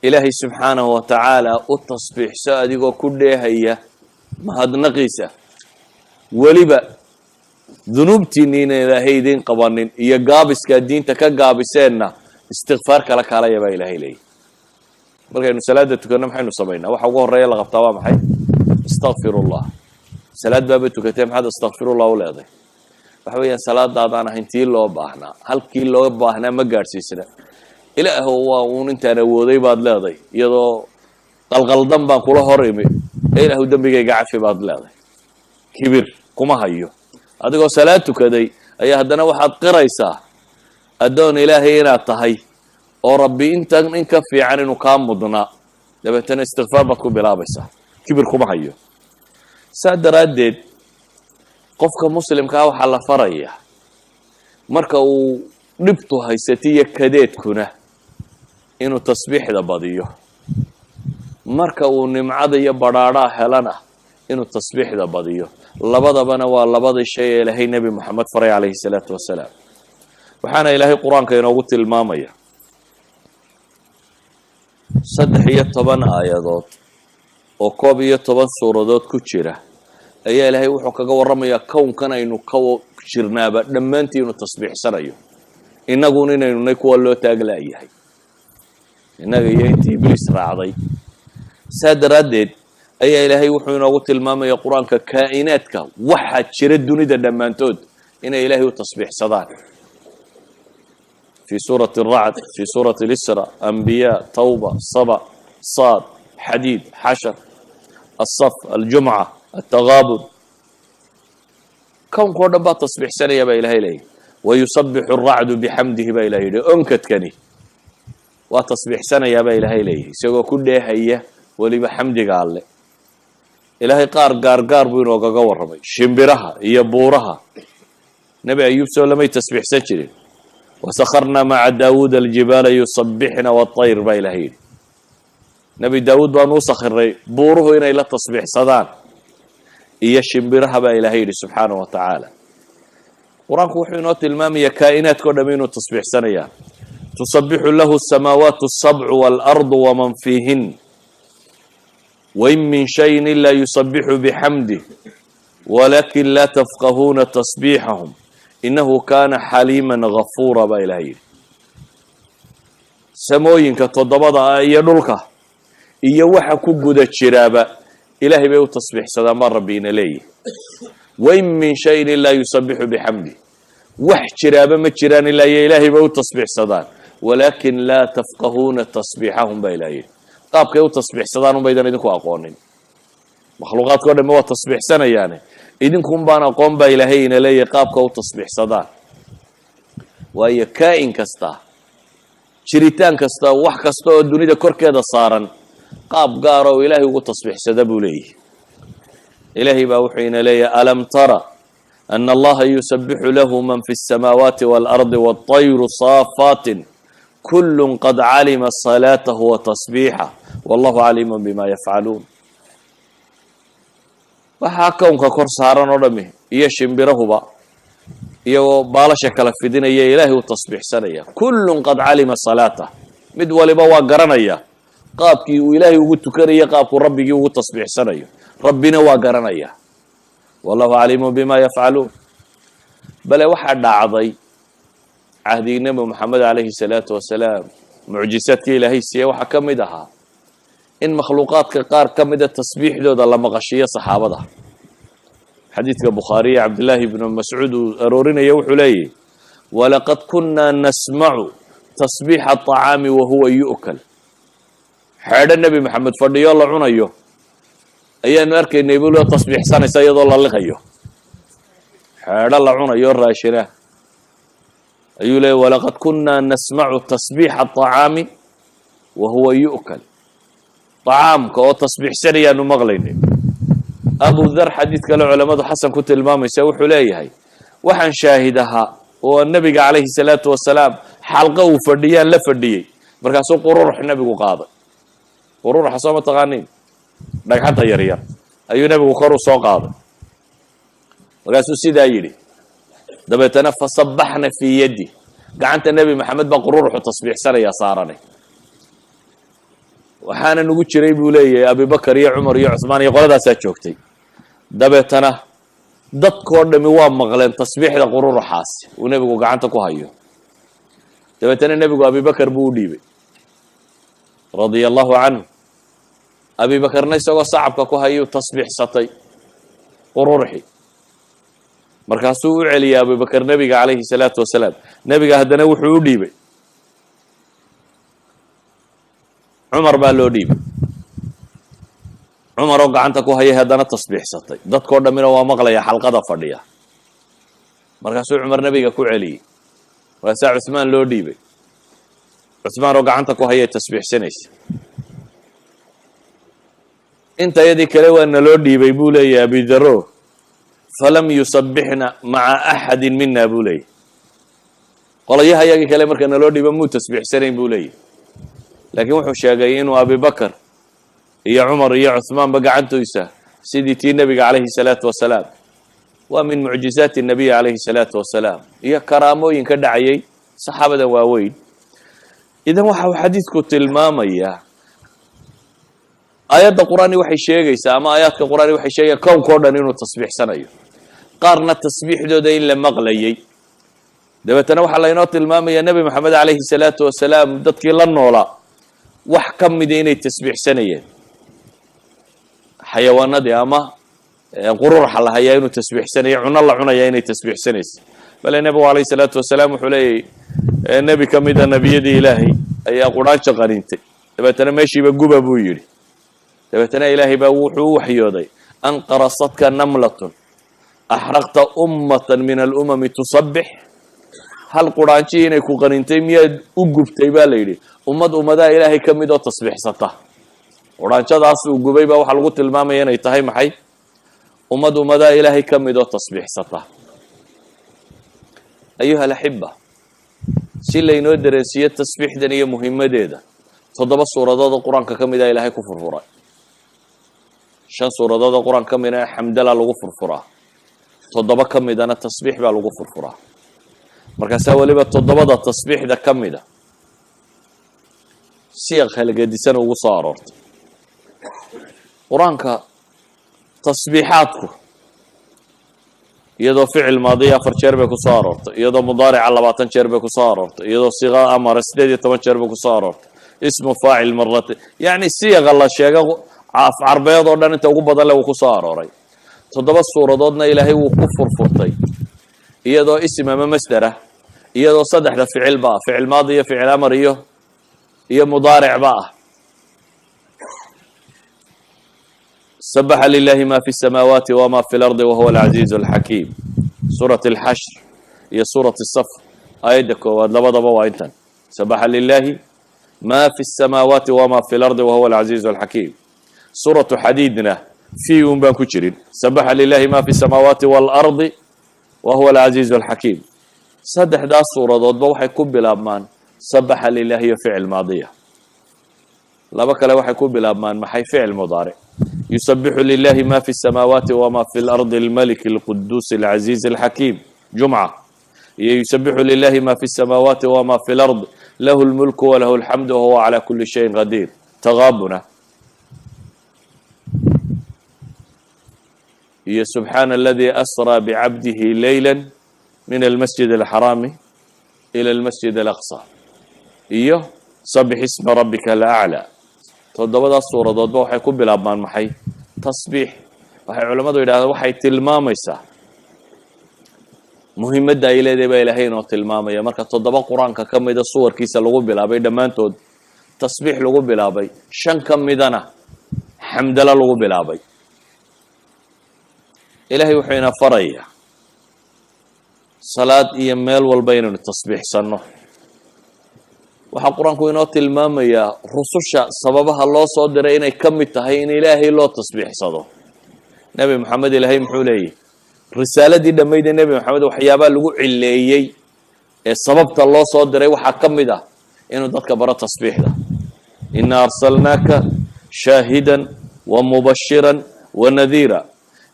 Ilaahay subxaanahu wa tacaala u tasbiixso adigoo ku dheehaya mahadnaqiisa. Weliba dunuubtiinniina Ilaahay idiin qabanin iyo gaabiskaa diinta ka gaabiseenna istikfaar kala kaalaya, baa Ilaahay leeyahy. Markaynu salaada tukanno, maxaynu samaynaa? Waxa ugu horreeya la qabtaa waa maxay? Astaqfirullah. Salaad baaba tukatee, maxaad astakfirullah u leeday? Waxa weeyaan, salaadaadaan ahayn tii loo baahnaa, halkii loo baahnaa ma gaadhsiisna. Ilaahow, waa uun intaan awooday baad leeday, iyadoo qalqaldan baan kula hor imi ee Ilaahu dembigayga cafi baad leeday. Kibir kuma hayo. Adigoo salaad tukaday ayaa haddana waxaad qiraysaa addoon Ilaahay inaad tahay oo Rabbi intan in ka fiican inuu kaa mudnaa. Dabeetana istikfaar baad ku bilaabaysaa. Kibir kuma hayo. Saa daraaddeed qofka muslimkaa waxaa la faraya, marka uu dhibtu haysatiyo kadeedkuna, inuu tasbiixda badiyo, marka uu nimcada iyo badhaadhaa helana inuu tasbiixda badiyo. Labadabana waa labadii shay ee Ilaahay Nebi Moxamed faray calayhi salaatu wasalaam. Waxaana Ilaahay Qur-aanka inoogu tilmaamaya 13 aayadood. Oo 11 suuradood ku jira ayaa Ilaahay wuxuu kaga warramayaa kownkan aynu ka jirnaaba dhammaantii inuu tasbiixsanayo, innaguna inaynu nay kuwa loo taaglaayahay, innaga iyo intii Ibliis raacday. Saa daraaddeed ayaa Ilaahay wuxuu inoogu tilmaamaya Qur-aanka kaa'inaadka waxaa jira dunida dhammaantood inay Ilaahay u tasbiixsadaan, fi suurati Aracd, fi suurati Alisra, Anbiya, Tawba, Saba, Saad, Xadiid, Xashar, Alsaf, Aljumca, Altagaabun. Kownka o dhan baa tasbiixsanaya baa Ilahay leeyahy. Wayusabixu aracdu bixamdihi baa Ilahay yidhi. Onkadkani waa tasbiixsanayaa baa Ilaahay leeyahy, isagoo ku dheehaya weliba xamdiga Alle. Ilaahay qaar gaargaar buu inoogaga warramay, shimbiraha iyo buuraha. Nebi Ayuub soo lamay tasbiixsan jirin? Wasakharnaa maca Daawuud aljibaala yusabixna waطayr baa Ilahay yidhi. Nebi Daawuud baanu u sakhiray buuruhu inay la tasbiixsadaan iyo shimbiraha baa Ilahay yidhi subxaanahu wa tacaala. Qur-aanku wuxuu inoo tilmaamaya kaa'inaadka o dham inuu tasbiixsanayaan. Tusabixu lahu asamaawaat asabcu waalardu waman fiihin, wain min shayin ila yusabixu bixamdih walakin laa tafqahuuna tasbiixahum inahu kana xaliima gafuura baa Ilahay yidhi. Samooyinka toddobada ah iyo dhulka iyo waxa ku guda jiraaba Ilaahay bay u tasbiixsadaan baa Rabbi ina leeyihi. Wain min shayin ilaa yusabixu bixamdih, wax jiraaba ma jiraan ilaa iyo Ilaahay bay u tasbiixsadaan. Walaakin laa tafqahuuna tasbiixahum baa Ilahay yidhi. Qaabkay u tasbiixsadaan unbaydan idinku aqoonin. Makhluuqaadka o dhamme waa tasbiixsanayaane, idinkun baan aqoon baa Ilaahay ina leeyahay qaabka u tasbiixsadaan. Waayo, kaa'in kasta, jiritaan kasta, wax kasta oo dunida korkeeda saaran qaab gaara oo Ilaahay ugu tasbiixsada buu leeyahy. Ilaahay baa wuxuu ina leeyahay: alam tara ana Allaha yusabixu lahu man fi الsamaawaati waalardi wاlطayru saafaatin kulu qad calima salaatahu wa tasbiixah wallahu caliimu bima yafcaluun. Waxaa kownka kor saaran oo dhami iyo shimbirahuba iyagoo baalasha kala fidinaya Ilaahay u tasbiixsanaya. Kullun qad calima salaatah, mid waliba waa garanaya qaabkii uu Ilaahay ugu tukanayo, qaabkuu Rabbigii ugu tasbiixsanayo, Rabbina waa garanaya. Wallahu caliimu bima yafcaluun. Bale waxaa dhacday cahdigii Nebi Moxamed calayhi salaatu wasalaam, mucjisaadkii Ilaahay siiye waxaa ka mid ahaa in makhluuqaadka qaar ka mida tasbiixdooda la maqashiiyo saxaabada. Xadiidka Bukhaariye, Cabdillaahi ibnu Mascuud uu aroorinaya, wuxuu leeyahy: walaqad kunaa nasmacu tasbiixa aطacaami wahuwa yu'kal. Xeedho Nebi Maxamed fadhiyo la cunayo ayaanu arkaynay buu loo tasbiixsanaysa iyadoo la liqayo. Xeedho la cunayo raashina ayuu leeyay: walaqad kunaa nasmacu tasbiixa aطacaami wa huwa yu'kal. طacaamka oo tasbiixsanayaanu maqlaynay. Abu Dhar, xadiid kale culammadu xasan ku tilmaamaysa, wuxuu leeyahay: waxaan shaahid ahaa oo Nebiga calayhi salaatu wasalaam xalqo uu fadhiyaan la fadhiyey. Markaasuu qururux nebigu qaaday. Qururuxa soo ma taqaaniin? Dhagxanta yaryar ayuu nebigu kor u soo qaaday. Markaasuu sidaa yidhi, dabeetana fasabaxna fii yaddi, gacanta Nebi Maxamed baa qururuxu tasbiixsanayaa saaranay. Waxaana nugu jiray, buu leeyahay, Abibakar iyo Cumar iyo Cuثmaan iyo qoladaasaa joogtay. Dabeetana dadkoo dhami waa maqleen tasbiixda qururuxaasi uu nebigu gacanta ku hayo. Dabeetana nebigu Abibakar buu u dhiibay radia Allahu canhu. Abibakarna isagoo sacabka ku hayuu tasbiixsatay qururuxi. Markaasuu u celiyay Abubakar nebiga calayhi salaatu wasalaam. Nebiga haddana wuxuu u dhiibay Cumar baa loo dhiibay. Cumar oo gacanta ku hayay haddana tasbiixsatay, dadkoo dhammina waa maqlaya xalqada fadhiya. Markaasuu Cumar nebiga ku celiyey. Markaasaa Cuثmaan loo dhiibay. Cuثmaan oo gacanta ku hayay tasbiixsanaysa. Inta yadii kale waa naloo dhiibay, buu leeyahay Abidaro. Falam yusabixna maca axadi mina, buu leeyahy. Qolayaha yagii kale marka naloo dhiiba muu tasbiixsanayn, buu leeyahy. Laakiin wuxuu sheegay inuu Abibakar iyo Cumar iyo Cuثmaanba gacantoysa sidii tii nebiga calayhi salaatu wasalaam. Waa min mucjizaati nabiy calayhi salaatu wasalaam iyo karaamooyin ka dhacayay saxaabada waaweyn. Idan waxa uu xadiidku tilmaamayaa Aayadda Qur-aani waxay sheegaysaa, ama aayaadka Qur-aani waxay sheegayaan, kownka o dhan inuu tasbiixsanayo, qaarna tasbiixdooda in la maqlayay. Dabeetana waxaa laynoo tilmaamaya Nebi Moxamed calayhi salaatu wasalaam dadkii la noolaa wax ka mida inay tasbiixsanayeen, xayawaanadii ama qururxa la hayaa inuu tasbiixsanayo, cuno la cunaya inay tasbiixsanaysa. Bale nebigu calayhi salaatu wasalaam wuxuu leeyay, nebi ka mida nebiyadii Ilaahay ayaa quraanjo qaniintay, dabeetana meeshiiba guba buu yidhi. Dabeetana Ilaahay baa wuxuu u waxyooday: "An qarasatka namlatun axraqta ummatan min alumami tusabbix." Hal quraanjihii inay ku qanintay miyaad u gubtay, baa la yidhi, ummad ummadaha Ilaahay ka mid oo tasbiixsata? Quraanjadaas uu gubay baa waxaa lagu tilmaamaya inay tahay maxay? Ummad ummadaha Ilaahay ka mid oo tasbiixsata. Ayuha alaxiba, si laynoo dareensiiyo tasbiixdan iyo muhimadeeda, toddoba suuradood oo Qur-aanka ka mid a Ilaahay ku furfuray. Shan suuradood oo Qur-aanka ka mid a xamdala lagu furfuraa, toddoba ka midana tasbiix baa lagu furfuraa. Markaasaa weliba toddobada tasbiixda ka mida siyaq kala gedisan ugu soo aroortay Qur-aanka. Tasbiixaadku iyadoo ficil maadiya afar jeer bay kusoo aroortay, iyadoo mudaarica 20 jeer bay kusoo aroortay, iyadoo siiqa amara 18 jeer bay kusoo aroortay, ismu faacil marate, yacni siyaqa la sheego af carbeed oo dhan inta ugu badan le wuu kusoo arooray. Toddoba suuradoodna Ilaahay wuu ku furfurtay iyadoo isim ama masder ah, iyadoo saddexda ficilba ah, ficil maadi iyo ficil amar iyo mudaaricba ah. Sabaxa lilahi ma fi الsamaawaati wma fi اlardi wahuwa alcaziizu alxakiim, suurat alxashr iyo suurat الsaf aayadda koowaad labadaba waa intan: sabaxa lilahi ma fi الsamaawaati wma fi اlardi wahuwa alcaziizu alxakiim. Suuratu Xadiidna fi un baan ku jirin: sabaxa lilahi ma fi الsamaawaati wاlardi wa huwa alcaziizu alxakiim. Saddexdaas suuradoodba waxay ku bilaabmaan sabaxa lilahi iyo ficil maadiya. Laba kale waxay ku bilaabmaan maxay? Ficil mudaaric: yusabixu lilahi ma fi الsamaawaati wma fi اlardi almalik alquduus alcaziiz alxakiim, jumca, iyo yusabixu lilahi ma fi الsamaawaati wma fi اlard lahu اlmulku walahu alxamdu wahuwa calى kuli shayin qadiir, taqaabuna, iyo subxaana aladi asraa bicabdihi leyla min almasjid alxaraami ila almasjid alaqصى, iyo sabix isma rabbika alaclى. Toddobadaas suuradoodba waxay ku bilaabmaan maxay? Tasbiix. Waxay culammadu yidhahdeen waxay tilmaamaysaa muhimadda ay leedahay baa Ilaahay inoo tilmaamaya. Marka toddoba Qur-aanka ka mida suwarkiisa lagu bilaabay dhammaantood tasbiix lagu bilaabay, shan ka midana xamdalo lagu bilaabay, Ilaahay wuxuu ina farayaa salaad iyo meel walba inaynu tasbiixsanno. Waxaa Qur-aanku inoo tilmaamayaa rususha sababaha loo soo diray inay ka mid tahay in Ilaahay loo tasbiixsado. Nebi Moxamed Ilaahay muxuu leeyahy? Risaaladii dhammayd ee Nebi Moxamed waxyaabaa lagu cileeyey ee sababta loo soo diray waxaa ka mid ah inuu dadka baro tasbiixda: ina arsalnaaka shaahida wamubashira wanadiira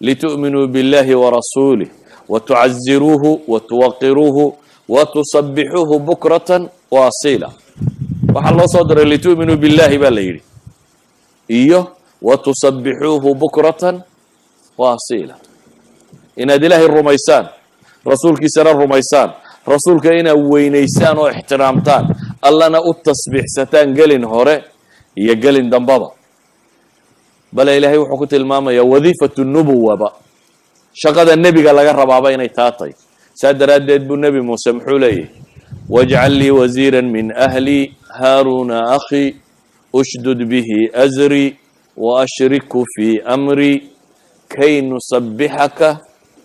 litu'minuu biاllahi warasuulih watucaziruuhu watuwaqiruuhu watusabixuuhu bukratan wa asiila. Waxaa loo soo diray litu'minuu biاllahi baa la yidhi, iyo watusabixuuhu bukratan wa asiila, inaad Ilaahay rumaysaan, rasuulkiisana rumaysaan, rasuulka inaad weynaysaan oo ixtiraamtaan, Allana u tasbiixsataan gelin hore iyo gelin dambaba. Bale Ilaahay wuxuu ku tilmaamayaa wadiifatu nubuwaba, shaqada nebiga laga rabaaba inay taa tahay. Saa daraaddeed buu Nebi Muuse muxuu leeyahy? Wajcal lii wasiira min ahlii, Haaruuna akhii, ushdud bihi azrii waashrikhu fii amrii kay nusabixaka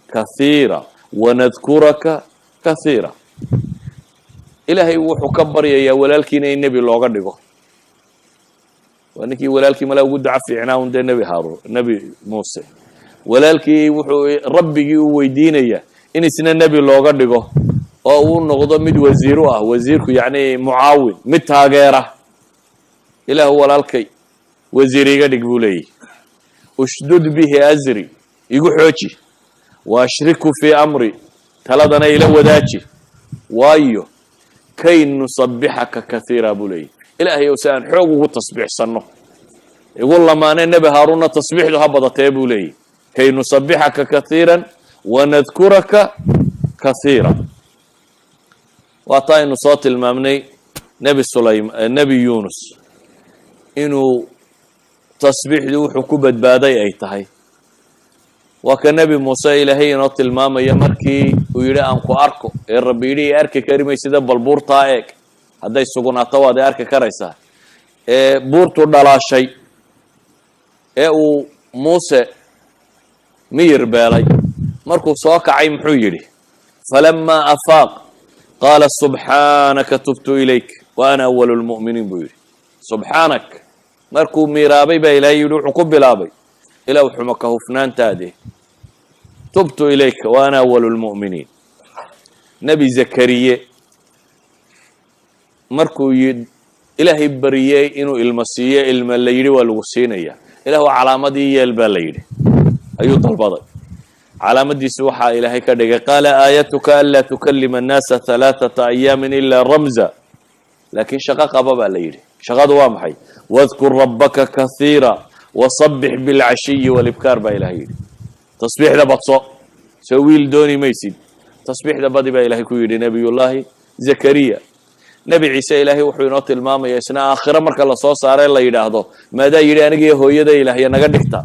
kahiira wanadkuraka kahiira. Ilaahay wuxuu ka baryayaa walaalkiina in nebi looga dhigo. Waa ninkii walaalkii malaa ugu duco fiicnaa un dee, Nebi Haaruun. Nebi Muuse walaalkii wuxuu rabbigii u weydiinaya in isna nebi looga dhigo oo uu noqdo mid wasiiru ah, wasiirku yacni mucaawin, mid taageera. Ilaahu walaalkay wasiir iga dhig, buu leeyahy. Ushdud bihi azri, igu xooji, wa ashriku fii amri, taladana ila wadaaji, waayo kay nusabixaka kathiira, buu leeyahy. Ilaahay ow, si aan xoog ugu tasbiixsanno. Igu lamaanee Nebi Haaruunna tasbiixdu ha badatee buu leeyahy, كي نسبحك كثيرا ونذكرك كثيرا. Waa taa aynu soo tilmaamnay Nebi Sulaym, Nebi Yunus, inuu tasbiixdii wuxuu ku badbaaday ay tahay. Waa ka Nebi Muuse Ilaahay inoo tilmaamaya markii uu yidhi "Aan ku arko," ee Rabbi yidhi "I arki kari maysida, bal buurtaa eeg, hadday sugnaato waad i arki karaysaa," ee buurtu dhalaashay ee uu Muuse miyir beelay. Markuu soo kacay muxuu yidhi? فلما أفاق قال سبحانك تبت إليك وأنا أول المؤمنين buu yidhi. سبحانك markuu miiraabay baa Ilahay yidhi, wuxuu ku bilaabay "Ilaw xumo ka hufnaantaade, تبت إليك وأنا أول المؤمنين." Nebi Zakariye markuu Ilaahay bariyey inuu ilmo siiyo, ilma la yidhi waa lagu siinaya, "Ilah waa calaamadii yeel" baa la yidhi, ayuu dalbaday. Calaamadiisi waxaa Ilaahay ka dhigay قال آيتك ألا تكلم الناس ثلاثة أيام إلا رمزا. Laakiin shaqo qaba baa la yidhi. Shaqadu waa maxay? واذكر ربك كثيرا وسبح بالعشي والإبكار baa Ilahay yidhi. Tasbiixda badso, soo wiil dooni maysid, tasbiixda badi baa Ilahay ku yidhi Nebiyullaahi Zakariya. Nebi Ciise Ilaahay wuxuu inoo tilmaamaya isna aakhiro marka lasoo saaree la yidhaahdo "Maadaa yidhi anigiyo hooyada ilaahya naga dhigta?"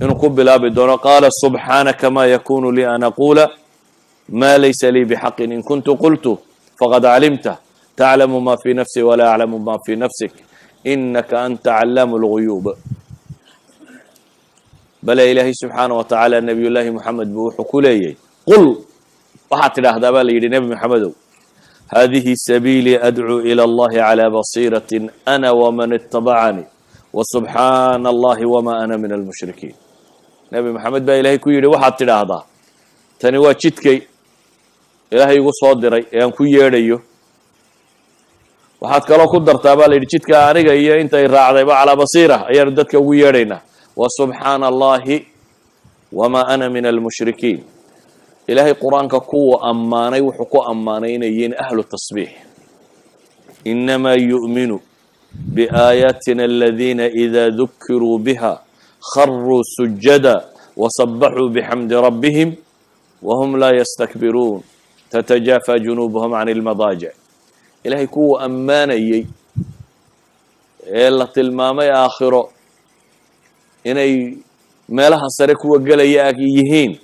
inuu ku bilaabi doono قال سبحانك ما يكون لي أن أقول ما ليس لي بحق، إن كنت قلته فقد علمته، تعلم ما في نفسي ولا أعلم ما في نفسك، إنك أنت علام الغيوب. Bale Ilaahay subxaana wa tacaala Nebiyullaahi Moxamed buu wuxuu ku leeyay "قل," waxaad tidhaahdaa baa la yidhi Nebi Maxamedow, "هذه سبيلي أدعو إلى الله على بصيرة أنا ومن اتبعني وسبحان الله وما أنا من المشركين." Nebi Maxamed baa Ilaahay ku yidhi, waxaad tidhaahdaa, "Tani waa jidkay Ilaahay igu soo diray ee aan ku yeedhayo." Waxaad kaloo ku dartaa baa la yidhi, "Jidka aniga iyo intay raacdayba على بصيرة ayaanu dadka ugu yeedhaynaa. وسبحان الله وما أنا من المشركين." Ilaahay Qur-aanka kuwa ammaanay wuxuu ku ammaanay inay yihiin أهل التسبيح. إنما يؤمن بآياتنا الذين إذا ذكروا بها خروا سجدا وسبحوا بحمد ربهم وهم لا يستكبرون، تتجافى جنوبهم عن المضاجع. Ilahay kuwa ammaanayey ee la tilmaamay aakhiro inay meelaha sare kuwa gelaya yihiin,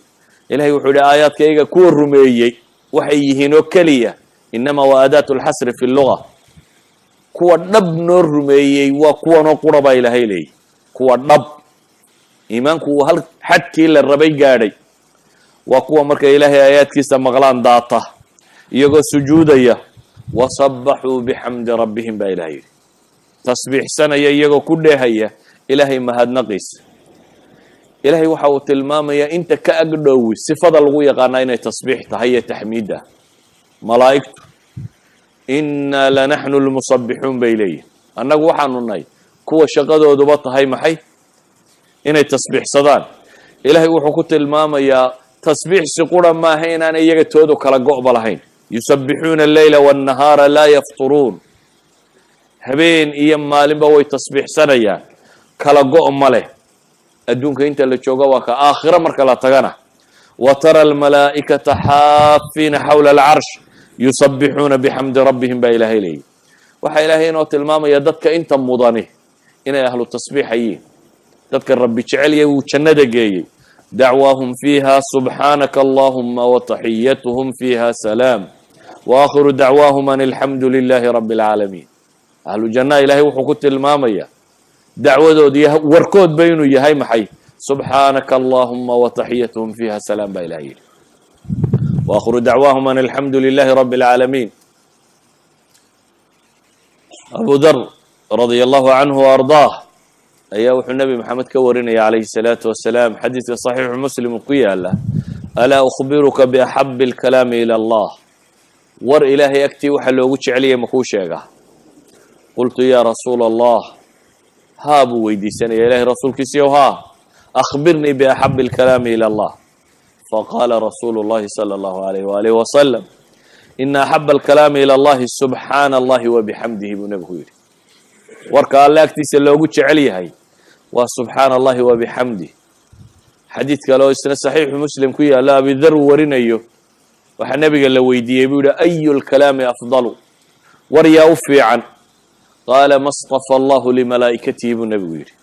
Ilahay wuxuu yihi, aayaadkayga kuwa rumeeyey waxay yihiin oo keliya, إنما waa أداة الحصر في اللغة, kuwa dhab noo rumeeyey waa kuwanoo qura baa Ilaahay leeyay. Kuwa dhab iimaanku uu hal xadkii la rabay gaadhay waa kuwa markay Ilaahay aayaadkiisa maqlaan daata iyagoo sujuudaya. وسبحوا بحمد ربهم baa Ilahay yidhi, tasbiixsanaya iyagoo ku dheehaya Ilaahay mahadnaqiisa. Ilaahay waxa uu tilmaamayaa inta ka agdhowi sifada lagu yaqaanaa inay tasbiix tahay iyo taxmiidda. Malaa'igtu "إنا لنحن المسبحون" bay leeyihin, annagu waxaanu nahay kuwa shaqadooduba tahay maxay? Inay tasbiixsadaan. Ilaahay wuxuu ku tilmaamayaa tasbiixsi qura maaha, inaan iyaga toodu kala go'ba lahayn. يسبحون الليل والنهار لا يفترون. Habeen iyo maalinba way tasbiixsanayaan, kala go' ma leh. Adduunka inta la joogo waa ka, aakhiro marka la tagana وترى الملائكة حافين حول العرش يسبحون بحمد ربهم baa Ilaahay leeyahy. Waxaa Ilaahay inoo tilmaamaya dadka inta mudani inay ahlu tasbiixa yihiin, dadka Rabbi jecel yahay wuu jannada geeyey. دعواهم فيها سبحانك اللهم وتحيتهم فيها سلام وآخر دعواهم أن الحمد لله رب العالمين. Ahlu jannaha Ilahay wuxuu ku tilmaamaya dacwadood iyo warkoodba inuu yahay maxay? سبحانك اللهم وتحيتهم فيها سلام baa Ilahay yidhi. وآخر دعواهم أن الحمد لله رب العالمين. Abu Dar رضي الله عنه وأرضاه ayaa wuxuu Nebi Maxamed ka warinaya عليه الصلاة والسلام, xadiidka Saxiixu Muslim ku yaala, "ألا أخبرك بأحب الكلام إلى الله?" War Ilaahay agtii waxa loogu jeceliyay makuu sheegaa? قلت يا رسول الله haa buu weydiisanaya, Ilahay rasuulkiisiyow, haa, أخبرني بأحب الكلام إلى الله. فقال رسول الله صلى الله عليه وآله وسلم إن أحب الكلام إلى الله سبحان الله وبحمده buu nebigu yidhi. Warka Alle agtiisa loogu jecel yahay waa "subxaana Allahi wa bixamdih". Xadiid kale oo isna Saxiixu Muslim ku yaalla, Abidar uu warinayo, waxaa Nebiga la weydiiyey, buu yihi: "أي الكلام أفضل?" War yaa u fiican? "قال ما اصطفى الله لملائكته," buu Nebigu yidhi,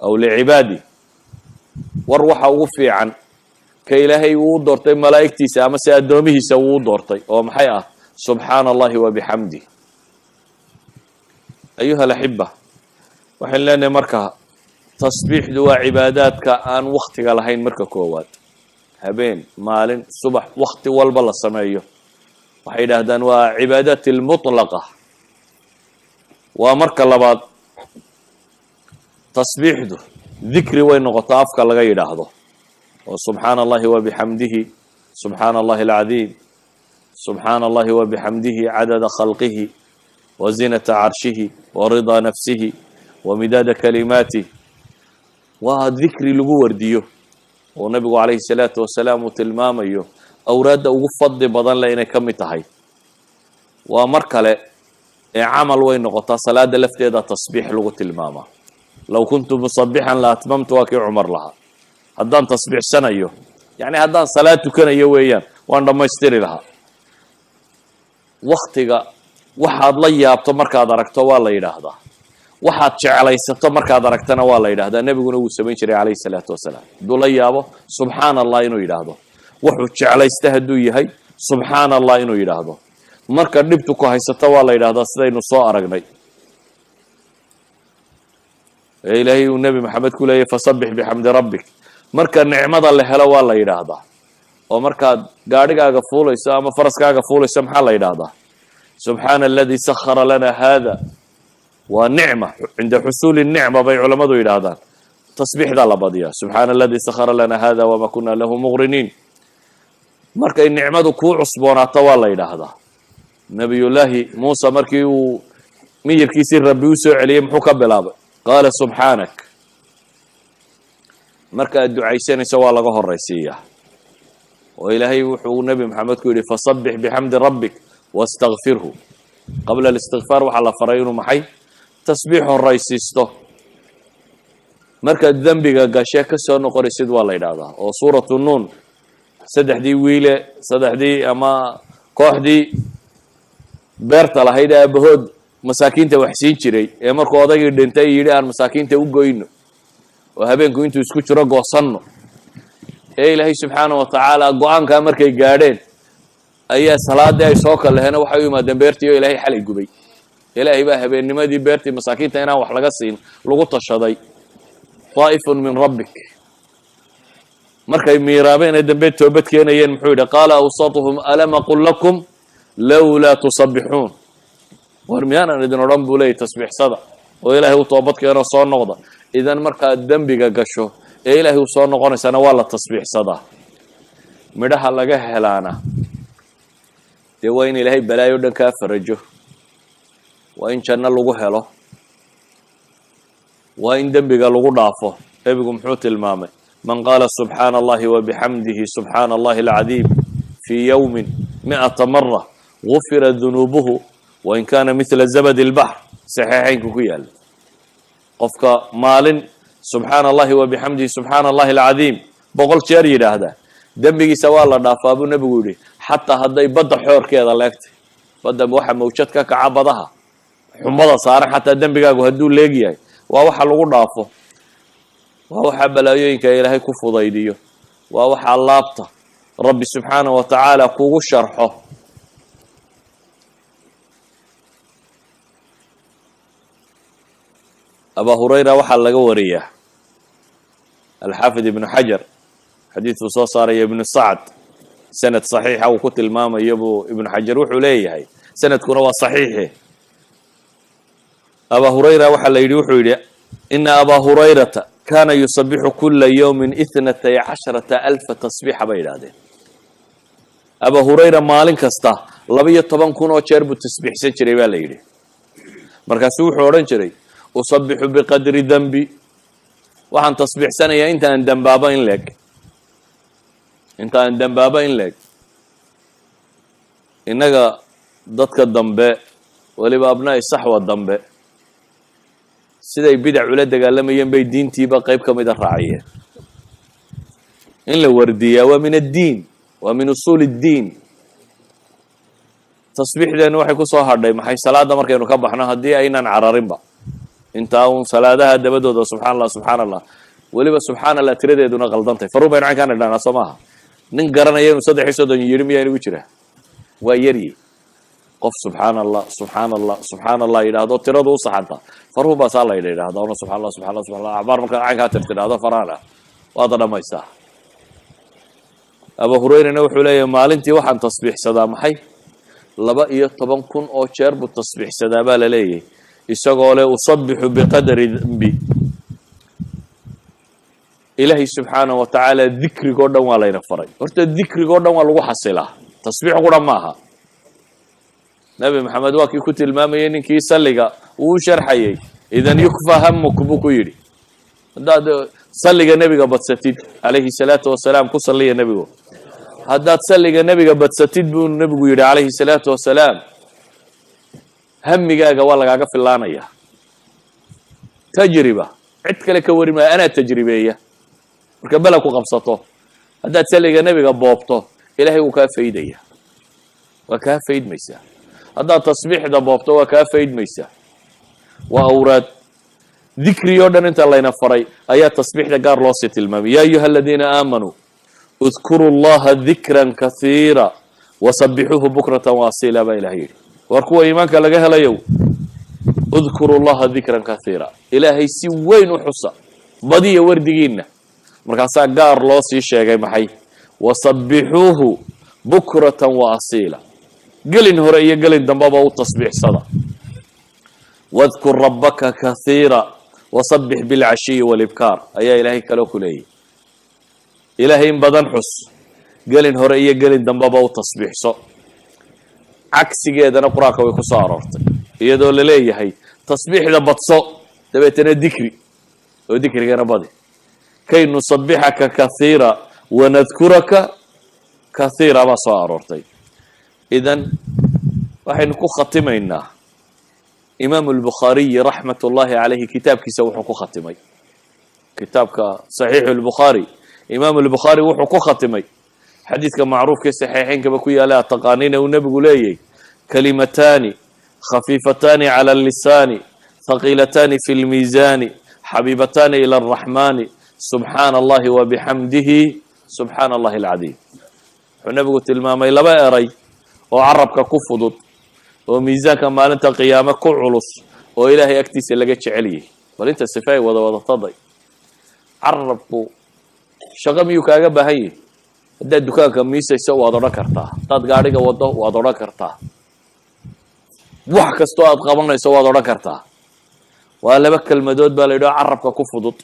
"أو لعباده." War waxa ugu fiican ka Ilaahay uu u doortay malaa'igtiisa ama se addoomihiisa uu u doortay, oo maxay ah? "Subxaana Allahi wa bixamdih." أيها الأحبة, waxaynu leenahay marka tasbiixdu waa cibaadaadka aan waktiga lahayn. Marka koowaad, habeen, maalin, subax, wakti walba la sameeyo. Waxay yidhaahdaan waa cibaadaat المطلقة. Waa marka labaad, tasbiixdu dikri way noqotaa afka laga yidhaahdo, oo "subxaana Allahi wa bixamdihi, subxaana Allahi alcadiim, subxaana Allahi wa bixamdihi عدد خلقه وزنة عرشه ورضا نفسه ومداد كلماته", waa dikri lagu wardiyo oo Nabigu calayhi salaatu wasalaam uu tilmaamayo awraadda ugu fadli badan leh inay ka mid tahay. Waa mar kale ee camal way noqotaa. Salaada lafteeda tasbiix lagu tilmaamaa. "لو كنت مسبحا لأتممت", waa kii Cumar lahaa. Haddaan tasbiixsanayo, yacni haddaan salaad tukanayo weeyaan, waan dhammaystiri lahaa. Waktiga waxaad la yaabto markaad aragto waa la yidhaahdaa, waxaad jeclaysato markaad aragtana waa la yidhahdaa. Nebiguna wuu samayn jiray calayhi salaatu wasalaam. Hadduu la yaabo, "subxaana Allah" inuu yidhaahdo. Wuxuu jeclaysta hadduu yahay, "subxaana Allah" inuu yidhaahdo. Marka dhibtu ku haysato waa la yidhahdaa, sidaynu soo aragnay ee Ilaahay uu Nebi Maxamed ku leeyahy: "فسبح بحمد ربك." Marka nicmada la helo waa la yidhaahdaa, oo markaad gaadhigaaga fuulayso ama faraskaaga fuulayso, maxaa la yidhaahdaa? "سبحان الذي سخر لنا هذا." Waa nicma. عند حصول النعمة bay culammadu yidhaahdaan tasbiixdaa la badiyaa: "سبحان الذي سخر لنا هذا وما كنا له مقرنين." Markay nicmadu kuu cusboonaato waa la yidhaahdaa. Nabiyullaahi Muuse markii uu miyirkiisii Rabbi u soo celiyey, muxuu ka bilaabay? "قال سبحانك." Marka aad ducaysanayso waa laga horaysiiyaa, oo Ilaahay wuxuu Nebi Maxamed ku yidhi: "فسبح بحمد ربك واستغفره." قبل الاستغفار waxaa la faray inuu maxay? Tasbiix horaysiisto. Markaad dembiga gashee ka soo noqonaysid waa la yidhahdaa, oo Suuratu Nuun, saddexdii wiile, saddexdii ama kooxdii beerta lahayd ee aabahood masaakiinta wax siin jiray, ee markuu odaygii dhintay yidhi: "Aan masaakiinta u goyno oo habeenku intuu isku jiro goosanno," ee Ilaahay subxaana wa tacaala go-aankaa markay gaadheen ayaa salaadii ay soo kaleheena waxay u yimaadeen beertii oo Ilaahay xalay gubay. Ilaahay baa habeennimadii beertii masaakiinta inaan wax laga siin lagu tashaday. طائف من ربك. Markay miiraabeen ee dambe toobad keenayeen, muxuu yidhi? "قال أوسطهم ألم أقل لكم لولا تسبحون." War miyaanan idin odhan, buu leeyay, tasbiixsada oo Ilaahay u toobad keeno, soo noqda? Idan markaad dembiga gasho ee Ilaahay u soo noqonaysana waa la tasbiixsadaa. Midhaha laga helaana dee waa in Ilaahay balaayo dhan kaa farajo, waa in janno lagu helo, waa in dembiga lagu dhaafo. Nebigu muxuu tilmaamay? "من قال سبحان الله وبحمده سبحان الله العظيم في يوم 100 مرة غفرت ذنوبه وإن كان مثل زبد البحر." Saxiixaynku ku yaala. Qofka maalin "subxaana Allahi wa bixamdihi, subxaana Allahi alcadiim" 100 jeer yidhaahda, dembigiisa waa la dhaafaa, buu Nebigu yidhi, xataa hadday badda xoorkeeda leegtay. Badda waxa mawjad ka kaca, badaha xumada saaran, xataa dembigaagu hadduu leegyahay, waa waxa lagu dhaafo, waa waxaa balaayooyinka Ilaahay ku fudaydiyo, waa waxaa laabta Rabbi subxaana wa tacaala kugu sharxo. Abaa Hurayra waxaa laga wariyaa, Alxaafid Ibnu Xajar xadiidkuu soo saaraya, Ibnu Sacd sanad saxiixa uu ku tilmaamayo buu Ibnu Xajar wuxuu leeyahay sanadkuna waa saxiixe. Abaa Hurayra waxaa la yidhi, wuxuu yidhi: "إن أبا هريرة كان يسبح كل يوم 12,000 تسبيحة," bay yidhahdeen. Abaa Hurayra maalin kasta 12,000 oo jeer buu tasbiixsan jiray, baa la yidhi. Markaasuu wuxuu odhan jiray: "أسبح بقدر ذنبي." Waxaan tasbiixsanayaa inta aan dembaabo in leeg, inta aan dembaabo in leeg. Innaga dadka dambe, weliba abnaa'i saxwa dambe. Siday bidac ula dagaalamayeen bay diintiiba qayb ka mida raaciyeen. In la wardiyaa waa min addiin, waa min usuul iddiin. Tasbiixdeennu waxay ku soo hadhay maxay? Salaadda markaynu ka baxno, haddii aynan cararinba, intaa uun salaadaha dabadooda subxana Allah, subxaana Allah. Weliba subxaana Allah tiradeeduna qaldantay. Faruu baynu caynkaan idhahnaa, soo maaha? Nin garanaya inuu 33 yidhi miyaa inagu jira? Waa yaryi qof subxaana Allah, subxaana Allah, subxaana Allah yidhaahdo tiradu u saxanta. Faruhu baa saa la yidhahda una subxana Allah, subxana Allah, subxana Allah. Acbaar markaad caynkaa tir tidhahdo farahana waada dhamaysaa. Abu Hurayrana wuxuu leeyahay, maalintii waxaan tasbiixsadaa maxay? 12,000 oo jeer buu tasbiixsadaa baa la leeyahay, isagoo leh أسبح بقدر ذنبي. Ilaahay subxaana wa tacaala dikrigoo dhan waa layna faray. Horta dikrigoo dhan waa lagu xasilaa, tasbiix qura maaha. Nebi Maxamed waa kii ku tilmaamayay ninkii salliga uu u sharxayay, إذن يكفى همك buu ku yidhi, haddaad salliga nebiga badsatid calayhi salaatu wasalaam. Ku salliya nebigu. Haddaad salliga nebiga badsatid, buu nebigu yidhi calayhi salaatu wasalaam, hamigaaga waa lagaaga filaanaya. Tajriba cid kale ka wari maayo, anaa tajribeeya. Marka bela ku qabsato, haddaad salliga nebiga boobto, Ilaahay wuu kaa faydaya, waa kaa faydmaysaa. Haddaad tasbiixda boobto, waa kaa faydmaysaa. Waa awraad dikri oo dhan inta layna faray ayaa tasbiixda gaar loo sii tilmaamay. يا أيها الذين آمنوا اذكروا الله ذكرا كثيرا وسبحوه بكرة وأصيلا baa Ilahay yidhi. War kuwa iimaanka laga helayow, اذكروا الله ذكرا كثيرا, Ilaahay si weyn u xusa, badiya wardigiina. Markaasaa gaar loo sii sheegay maxay? وسبحوه بكرة وأصيلا, gelin hore iyo gelin dambaba u tasbiixsada. واذكر ربك كثيرا وسبح بالعشي والإبكار ayaa Ilaahay kaloo ku leeyay. Ilaahay in badan xus, gelin hore iyo gelin dambaba u tasbiixso. Cagsigeedana Qur-aanka way ku soo aroortay, iyadoo la leeyahay tasbiixda badso, dabeetana dikri oo dikrigana badi. كي نسبحك كثيرا ونذكرك كثيرا baa soo aroortay. Idan waxaynu ku khatimaynaa Imaamu Albukhaariyi raxmat ullahi calayhi kitaabkiisa wuxuu ku khatimay, kitaabka Saxiixu Lbukhaari. Imaamu Albukhaari wuxuu ku khatimay xadiidka macruufka saxiixeynkaba ku yaala, taqaaniina, uu nebigu leeyahy: كلمتان خفيفتان على اللسان، ثقيلتان في الميزان، حبيبتان إلى الرحمن، سبحان الله وبحمده، سبحان الله العظيم. Wuxuu nebigu tilmaamay laba eray oo carabka ku fudud, oo miisaanka maalinta qiyaame ku culus, oo Ilaahay agtiisa laga jecel yahay. Bal inta sife ay wada wadataday, carabku shaqo miyuu kaaga baahan yahay? Haddaad dukaanka miisayso, waad odhan kartaa. Haddaad gaadhiga waddo, waad odhan kartaa. Wax kastoo aad qabanayso, waad odhan kartaa. Waa laba kelmadood baa la yidhaha, carabka ku fudud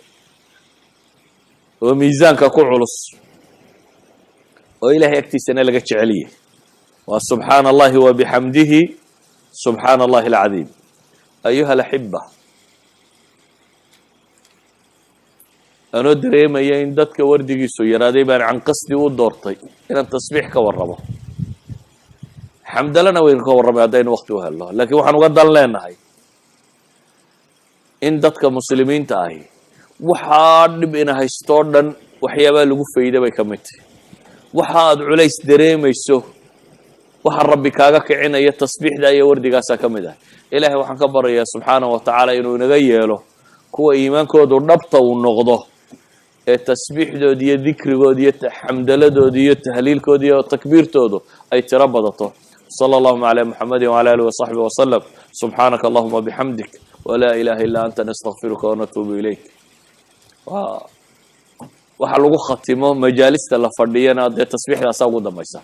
oo miisaanka ku culus, oo Ilahay agtiisana laga jecel yahay. Waa سبحان الله وبحمده، سبحان الله العظيم. أيها الأحبة, anoo dareemaya in dadka wardigiisu yaraaday baan can qasdi u doortay inaan tasbiix ka warramo. Xamdalana waynu ka warramay haddaynu wakti u helno, laakiin waxaan uga dan leenahay in dadka muslimiinta ahi waxaa dhib ina haystoo dhan waxyaabaa lagu fayda bay ka mid tahy. Waxa aad culays dareemayso, waxa Rabbi kaaga kicinaya tasbiixda iyo wardigaasaa ka mid ah. Ilaahay waxaan ka baryayaa subxaanahu wa tacaala inuu inaga yeelo kuwa iimaankoodu dhabta uu noqdo, ee tasbiixdooda iyo dikrigooda iyo xamdaladooda iyo tahliilkooda iyo takbiirtoodu ay tiro badato. صلى اللهم على محمد وعلى آله وصحبه وسلم. سبحانك اللهم بحمدك ولا إله إلا أنت نستغفرك ونتوب إليك. Waxa lagu khatimo majaalista la fadhiyana dee tasbiixdaasaa ugu dambaysa.